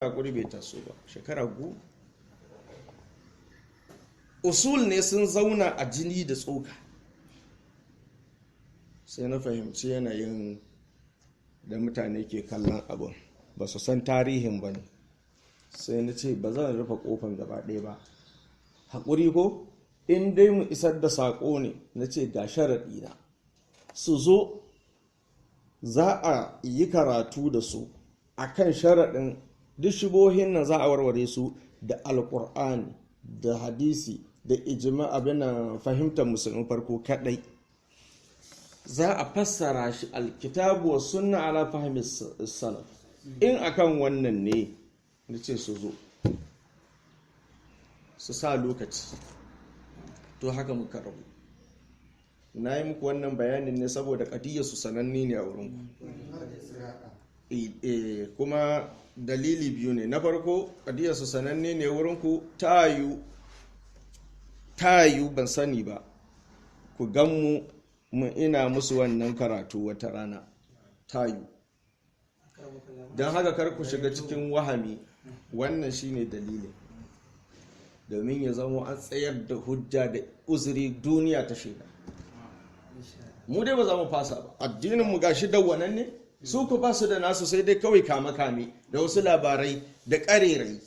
Hakuri bai taso ba, shekara 10. Usul ne sun zauna a jini da tsoka. Sai na fahimci yanayin da mutane ke kallon abin, ba su san tarihin ba ne. Sai na ce ba zan rufe kofan gaba ɗaya ba. Haƙuri ko in dai mu isar da saƙo ne. Na ce ga sharaɗi na, su zo za a yi karatu da su a kan sharaɗin duk shubohin nan za a warware su da Alƙur'ani da hadisi da ijma, abin fahimtar Musulmi farko kaɗai. Za a fassara shi alkitabu wa sunna ala fahmi salaf. In akan wannan ne, na ce su zo su sa lokaci. To haka muka rabu. Na yi muku wannan bayanin ne saboda kadiyar su sananne ne a wurinku. Kuma dalili biyu ne. Na farko, kadiyar su sananne ne wurinku, tayu ban sani ba, ku gan mu mu ina musu wannan karatu wata rana, tayu. Don haka kar ku shiga cikin wahami. Wannan shine dalilin, domin ya zama an tsayar da hujja da uzuri, duniya ta shaida. Mu dai ba za mu fasa ba. Addinin mu gashi dawwanan ne, su ku ba su da nasu, sai dai kawai kame kame da wasu labarai da ƙarerai.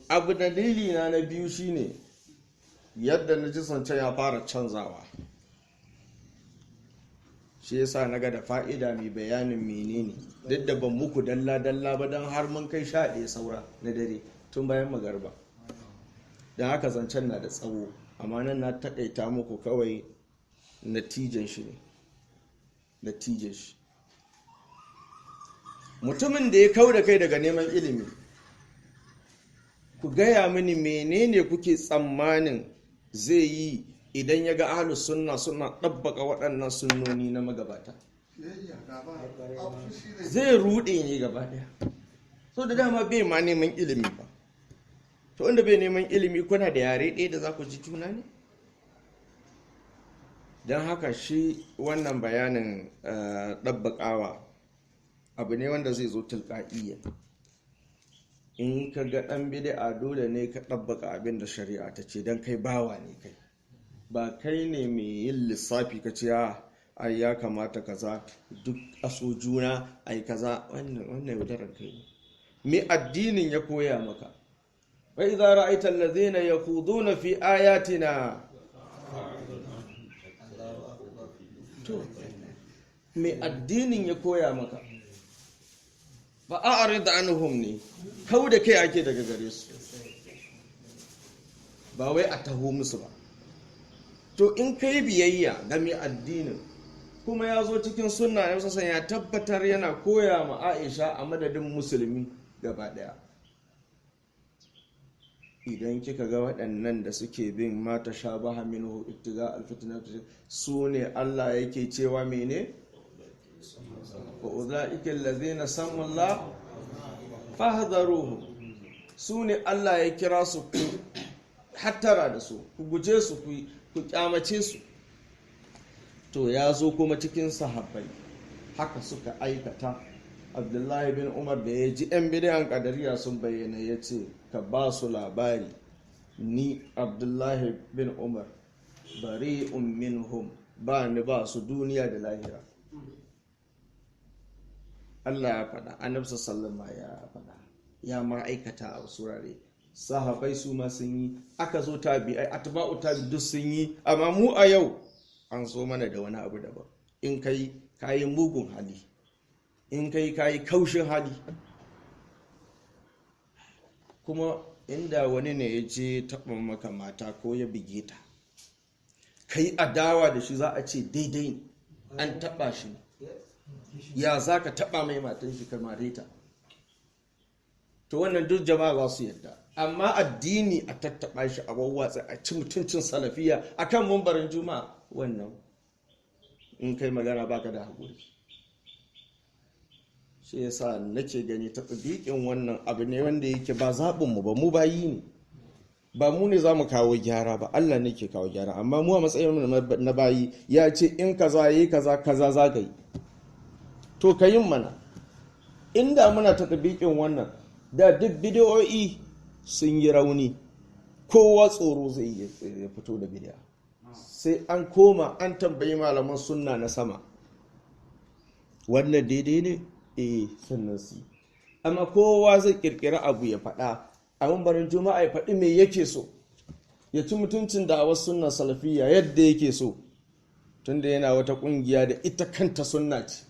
Abu dalili na na biyu shine yadda na ji zancen ya fara canzawa. Shi yasa na ga da fa'ida mai bayanin menene, duk da ban muku dalla-dalla ba, don har mun kai 11 saura na dare tun bayan magarba. Don haka zancen na da tsawo, amma nan na taƙaita muku kawai natijan shi ne. Natijan shi, mutumin da ya kau da kai daga neman ilimi, ku gaya mini menene kuke tsammanin zai yi idan ya ga Ahlus Sunna suna ɗabbaka waɗannan sunnoni na magabata? Zai ruɗe ne gaba ɗaya. So da dama bai ma neman ilimi ba. To wanda bai neman ilimi, kuna da yare ɗaya da za ku ji juna ne? Don haka shi wannan bayanin ɗabbaƙawa abu ne wanda zai zo tilƙa'iyya. In ka ga ɗan bid'a, dole ne ka ɗabbaka abin da shari'a ta ce, don kai bawa ne, kai ba kai ne mai yin lissafi ka ce ai ya kamata kaza, duk aso juna, ai kaza. Wannan yaudarar kai ne. Me addinin ya koya maka? Wa idza ra'aita allazina yakhuduna fi ayatina. To me addinin ya koya maka? Ba a arid anhum ne, kau da kai ake daga gare su, ba wai a taho musu ba. To in kai biyayya ga mai addinin, kuma ya zo cikin sunna ne sassan ya tabbatar yana koya ma Aisha a madadin Musulmi gaba daya: idan kika ga waɗannan da suke bin mata shabaha minhu ibtiga alfitna, su ne Allah yake cewa mene? Wa ulaika allazina samullah fahdharuhum. Su ne Allah ya kira su, ku hattara da su, ku guje su, ku kyamace su. To ya zo kuma cikin sahabbai haka suka aikata. Abdullahi bin Umar da ya ji 'yan bidiyan kadariya sun bayyana, ya ce ka ba su labari, ni Abdullahi bin Umar bari minhum, ba ni ba su duniya da lahira. Allah ya faɗa, Annabi sallama ya faɗa, ya ma aikata a wasu wurare, sahabai su ma sun yi, aka zo tabi'ai, atba'u tabi duk sun yi. Amma mu a yau an zo mana da wani abu daban. In kai kayi mugun hali, in kai kayi kaushin hali. Kuma inda wani ne ya je taɓa maka mata ko ya bige ta, kai adawa da shi, za a ce daidai an taɓa shi, ya za ka taɓa mai matan shi kamar ta? To wannan duk jama'a za su yarda. Amma addini a tattaɓa shi, a wawwatsa, a ci mutuncin salafiya a kan mumbarin Juma'a, wannan in kai magana baka da haƙuri. Shi yasa nake gani ta tsibikin wannan abu ne wanda yake ba zaɓinmu ba. Mu bayi ne, ba mu ne za mu kawo gyara ba, Allah ne ke kawo gyara. Amma mu a matsayin na bayi, ya ce in kaza yi kaza, kaza za ka yi, to ka yin mana. Inda muna tatbiqin wannan, da duk bid'o'i sun yi rauni, kowa tsoro zai ya fito da bid'a. Sai an koma an tambayi malaman sunna na sama, wannan daidai ne? Eh, sannan su. Amma kowa zai kirkira abu ya faɗa a mambarin juma'a, ya faɗi me yake so, ya ci mutuncin da'awar sunna salafiyya yadda yake so, tunda yana wata ƙungiya da ita kanta sunna ce.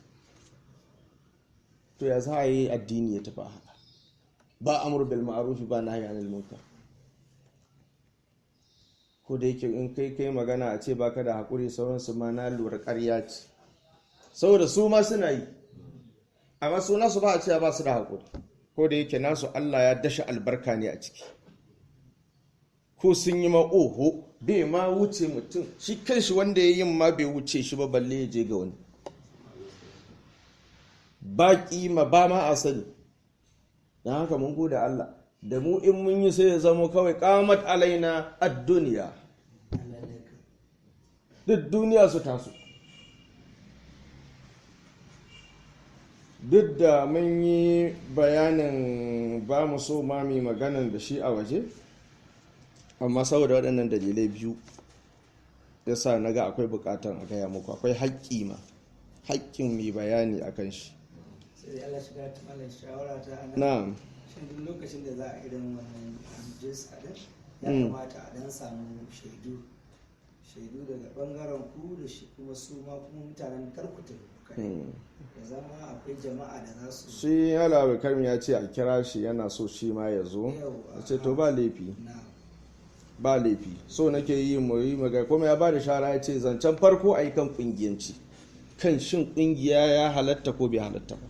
To ya za a yi addini ya tafi haka? Ba amur bil ma'ruf ba nahyi anil munkar. Ko da yake in kai kai magana a ce baka da hakuri sauransu, ma na lura ƙarya ce, saboda su ma suna yi, amma su nasu ba a cewa ba su da hakuri. Ko da yake nasu Allah ya dasha albarka ne a ciki, ko sun yi ma oho bai ma wuce mutum shi kanshi wanda ya yin ma bai wuce shi ba, balle ya je ga wani ba kima ba ma a sani. Don haka mun gode Allah da mu in mun yi sai ya zamo kawai qamat alaina ad-dunya, duk duniya su taso. Duk da mun yi bayanin ba mu so ma mu maganan da shi a waje, amma saboda waɗannan dalilai biyu yasa na ga akwai buƙatar a gaya muku, akwai haƙƙi ma, haƙƙin mai bayani a kan shi. Sai Allah shiga ta malam, shawara ta anan. Na'am. Shin duk lokacin da za a irin wannan jinsa din, ya kamata a dan samu shaidu daga bangaren ku da shi, kuma su ma kuma mutanen karku tafi ku kaɗai. Ya zama akwai jama'a da za su Shi Yala Karim ya ce a kira shi, yana so shi ma ya zo. Ya ce to ba laifi. Na. Ba laifi. So nake yi mu yi magana, kuma ya ba da shara ya ce zancen farko a yi kan kungiyanci, kan shin kungiya ya halatta ko bai halatta ba.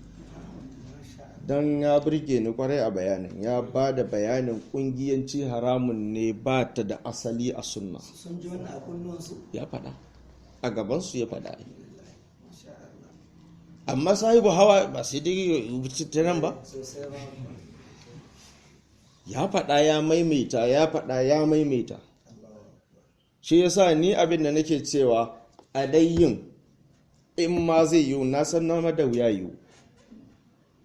Masha Allah. Don ya burge ni kwarai a bayanin, ya ba da bayanin kungiyanci haramun ne, ba ta da asali a sunna. Sun ji wannan a kunnuwansu? Ya faɗa a gabansu, ya faɗa. Masha Allah. Amma sahibu hawa ba sai dai ya ta nan ba. Sosai ba. Ya faɗa, ya maimaita, ya faɗa, ya maimaita. Shi yasa ni abin da nake cewa a dai yin in ma zai yiwu, na san na da wuya yiwu,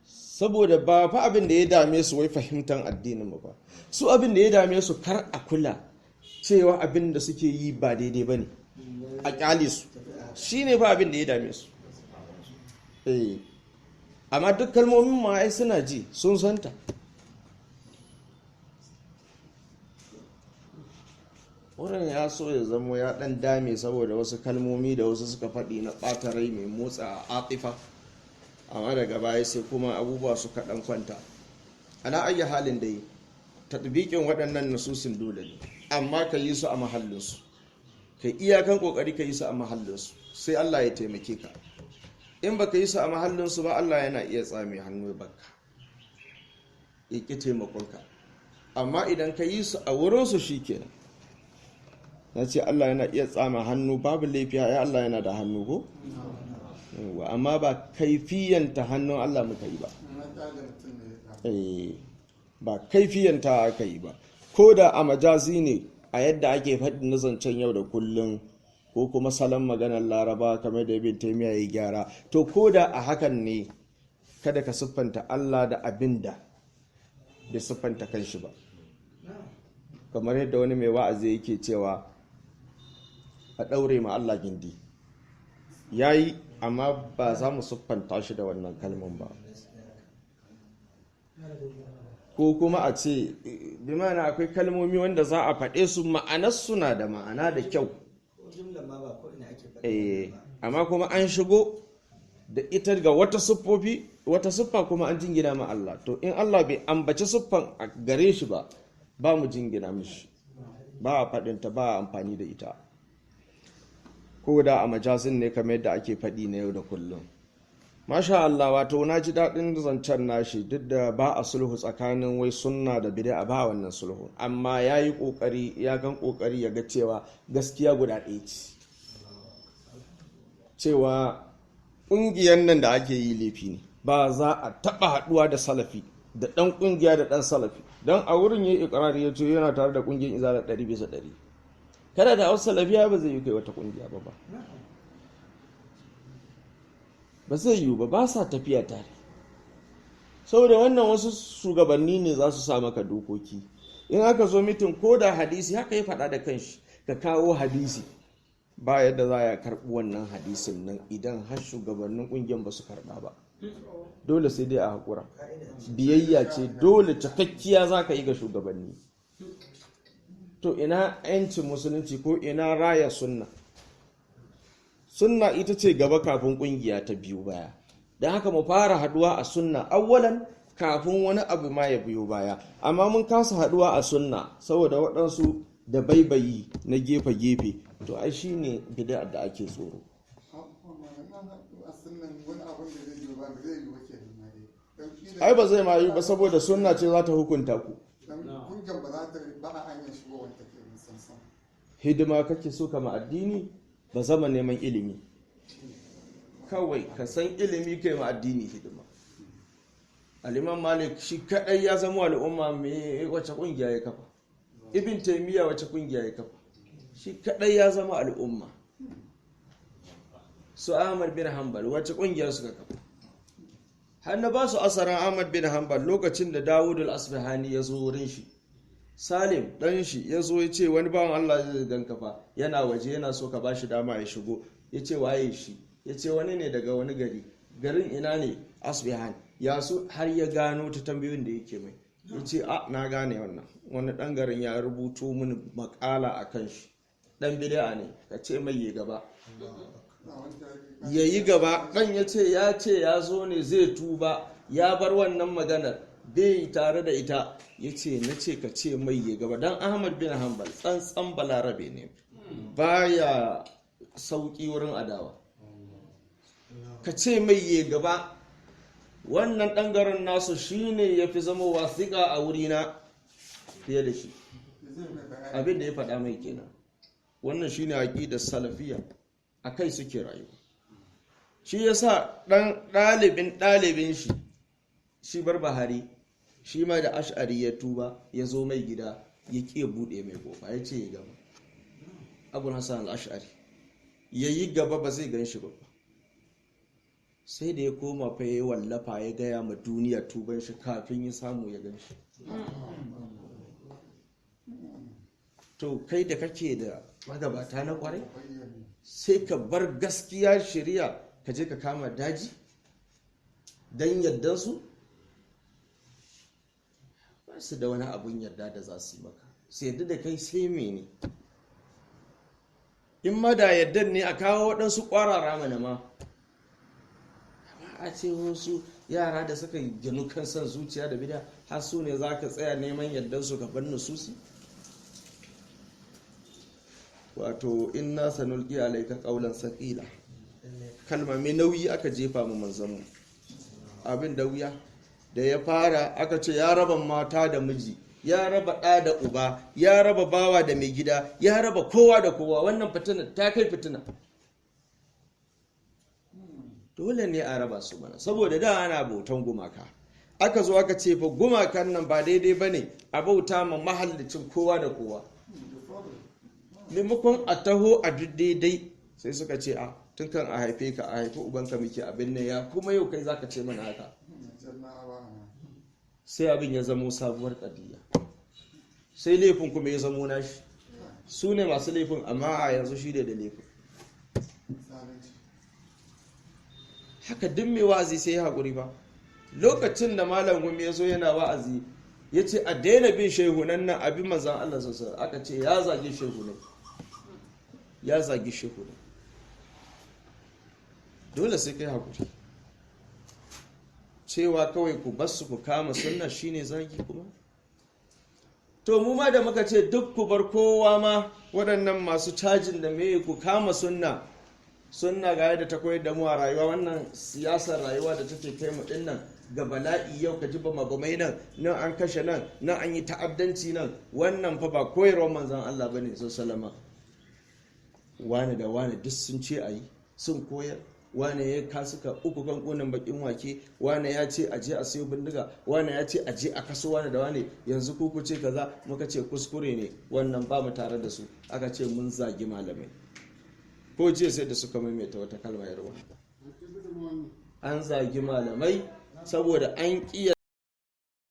saboda ba fa abin da ya dame su wai fahimtar addinin mu ba. Su abin da ya dame su, kar a kula cewa abin da suke yi ba daidai ba ne, a kyale su. Shi ne fa abin da ya dame su. Eh, amma duk kalmomin ma ai suna ji, sun santa. Wurin ya so ya zamo ya dan dame saboda wasu kalmomi da wasu suka faɗi na ɓata rai mai motsa a atifa, amma daga baya sai kuma abubuwa suka ɗan kwanta. Ana ayyi halin dai, tatbikin waɗannan nasusin dole ne, amma ka yi su a mahallinsu, ka iyakan ƙoƙari ka yi su a mahallinsu, sai Allah ya taimake ka. In baka yi su a mahallinsu ba, Allah yana iya tsame hannu ya baka, ya ƙi taimakonka. Amma idan ka yi su a wurinsu, shi kenan. Na ce Allah yana iya tsama hannu, babu laifi, ya Allah yana da hannu ko? Yawwa, amma ba kaifiyanta hannun Allah muka yi ba. Eh, ba kaifiyanta aka yi ba. Ko da a majazi ne, a yadda ake faɗi na zancen yau da kullum, ko kuma salon maganar Laraba kamar da Ibn Taymiyyah ya gyara. To ko da a hakan ne, kada ka siffanta Allah da abin da bai siffanta kanshi ba. Kamar yadda wani mai wa'azi yake cewa a ɗaure ma Allah gindi. Ya yi, amma ba za mu siffanta shi da wannan kalman ba. Ko kuma a ce, bi ma'ana akwai kalmomi wanda za a faɗe su ma'anar suna da ma'ana da kyau. Ko jumlar ma ba ko ina ake faɗi. Eh, amma kuma an shigo da ita ga wata siffofi, wata siffa kuma an jingina ma Allah. To in Allah bai ambaci siffan a gare shi ba, ba mu jingina mishi, ba a faɗinta, ba a amfani da ita. Ko da a majazin ne kamar yadda ake faɗi na yau da kullum. Masha Allah, wato na ji daɗin zancen nashi, duk da ba a sulhu tsakanin wai sunna da bid'a, ba wannan sulhu, amma ya yi ƙoƙari, ya kan ƙoƙari ya ga cewa gaskiya guda ɗaya ce, cewa ƙungiyar nan da ake yi laifi ne, ba za a taɓa haɗuwa da salafi da ɗan ƙungiya da ɗan salafi. Don a wurin yi ikirari ya ce yana tare da ƙungiyar Izala 100%. Kada da wasu salafiya ba zai yi kai wata ƙungiya ba, ba ba zai yiwu ba, ba sa tafiya tare. Saboda wannan wasu shugabanni ne za su sa maka dokoki. In aka zo mitin ko da hadisi haka ya faɗa da kanshi, ka kawo hadisi, ba yadda za a karɓi wannan hadisin nan idan har shugabannin ƙungiyar ba su karɓa ba. Dole sai dai a haƙura. Biyayya ce dole cikakkiya za ka yi ga shugabanni. To ina 'yancin musulunci ko ina raya sunna? Sunna ita ce gaba kafin ƙungiya ta biyu baya. Don haka mu fara haduwa a sunna awwalan kafin wani abu ma ya biyo baya. Amma mun kasa haduwa a sunna saboda waɗansu da baibayi na gefe-gefe. To ai shi ne bid'ar da ake tsoro. Ai ba zai ma yi ba saboda sunna ce za ta hukunta ku. Hidima kake so kama addini, ba zama neman ilimi. Kawai ka san ilimi kai ma addini hidima. Al-Imam Malik shi kadai ya zama al'umma mai wace kungiya ya kafa. Ibn Taymiyyah wace kungiya ya kafa. Shi kadai ya zama al'umma. Su Ahmad bin Hanbal wace kungiya suka kafa. Har na ba su asaran Ahmad bin Hanbal lokacin da Dawud al-Asbahani ya zo wurin shi. Salim dan shi ya zo ya ce wani bawan Allah zai ganka fa, yana waje yana so ka bashi dama ya shigo. Ya ce waye shi? Ya ce wani ne daga wani gari. Garin ina ne? Asbihan. Ya so har ya gano ta tambayoyin da yake mai. Ya ce a na gane wannan. Wani dan garin ya rubuto mini makala a kan shi. Dan bid'a ne, ka ce mai ya gaba. Ya yi gaba. Dan ya ce ya zo ne zai tuba, ya bar wannan maganar, bai tare da ita. Ya ce na ce ka ce mai ya gaba. Dan Ahmad bin Hanbal tsantsan balarabe ne, baya sauki wurin adawa. Ka ce mai ya gaba. Wannan ɗan garin nasu shine ya fi zama wasiƙa a wurina fiye da shi. Abin da ya faɗa mai kenan. Wannan shine aqidar salafiyya, a kai suke rayuwa. Shi yasa ɗan ɗalibin shi, shi Barbahari, shi ma da Ash'ari ya tuba, ya zo mai gida, ya ƙi buɗe mai kofa, ya ce ya gaba. Abul Hasan al-Ash'ari ya yi gaba ba zai gan shi ba. Sai da ya koma fa ya wallafa ya gaya ma duniya tuban shi kafin ya samu ya gan shi. To kai da kake da magabata na kwarai, sai ka bar gaskiya shari'a ka je ka kama daji don yardan su? Ba su da wani abun yarda da za su yi maka. Su yarda da kai sai mene? In ma da yardan ne a kawo waɗansu ƙwarara mana ma. A ce wasu yara da suka ginu kan son zuciya da bida har su ne za ka tsaya neman yardan su gaban nususi? Wato inna sanulqi alayka qawlan saqila, kalma mai nauyi aka jefa mu manzanmu. Abin da wuya da ya fara aka ce ya raba mata da miji, ya raba ɗa da uba, ya raba bawa da mai gida, ya raba kowa da kowa. Wannan fitina ta kai fitina. Dole ne a raba su mana, saboda da ana bautan gumaka. Aka zo aka ce fa gumakan nan ba daidai bane, a bauta ma mahallicin kowa da kowa. Maimakon a taho a duk daidai, sai suka ce a tun kan a haife ka a haifi ubanka muke abin nan, ya kuma yau kai zaka ce mana haka. Sai abin ya zamo sabuwar kadiya, sai laifin kuma ya zamo nashi. Su ne masu laifin, amma a yanzu shi ne da laifin. Haka duk mai wa'azi sai ya haƙuri ba. Lokacin da Malam Gumi ya zo yana wa'azi, ya ce a daina bin shehunan nan, abin manzan Allah sosai. Aka ce ya zagi shehunai, ya zagi shehunai. Dole sai kai haƙuri. Cewa kawai ku basu ku kama sunna shine zagi kuma. To mu ma da muka ce duk ku bar kowa ma waɗannan masu cajin da meye ku kama sunna. Sunna ga yadda ta koyar da mu a rayuwa, wannan siyasar rayuwa da take kai mu dinnan ga bala'i. Yau ka ji bama-bamai nan, nan an kashe nan, nan an yi ta'addanci nan. Wannan fa ba koyarwar manzon Allah bane sallama. Wani da wani duk sun ce ayi, sun koyar. Wane ya kasuka uku kan kunan bakin wake, wane ya ce aje a sayo bindiga, wane ya ce aje a kaso wane da wane. Yanzu ku ce kaza, muka ce kuskure ne wannan, ba mu tare da su. Aka ce mun zagi malamai. Ko jiya sai da suka maimaita wata kalma yarwa. An zagi malamai saboda an ƙiya